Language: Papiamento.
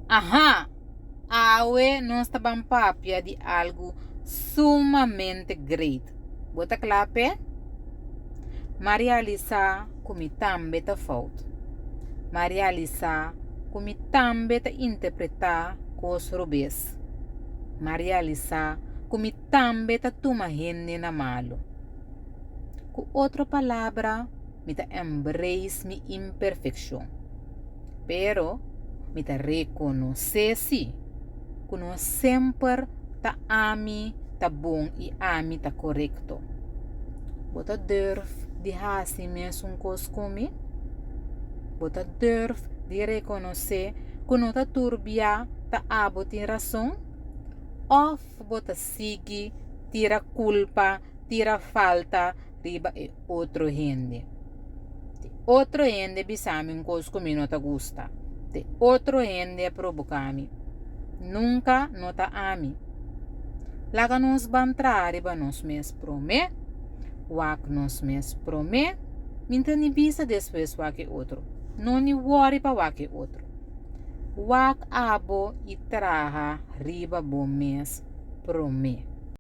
Aha! Awe nos ta ban papia di algu sumamente great. Bo ta kla p'e? M'a realisá ku mi tambe ta fout. M'a realisá ku mi tambe ta interpretá kos robes. M'a realisá ku mi tambe ta tuma hende na malu. Ku otro palabra, mi ta embrace mi imperfekshon. Pero mi ta rekonosé sí ku no semper ta ami ta bon i ami ta korekto. Bo ta durf di hasi mesun kos ku mi? Bo ta durf di rekonosé ku no ta tur bia ta abo tin rason? Òf bo ta sigui tira kulpa, tira falta riba e otro hende. Te otro hende bisa mi un kos ku mi no ta gusta. Te otro hende a proboká mi. Nunka no ta ami. Laga nos ban traha riba nos mes promé, wak nos mes promé, mi ta ni bisa despues wak e otro. No ni wòri pa wak e otro. Wak abo i traha riba bo mes promé.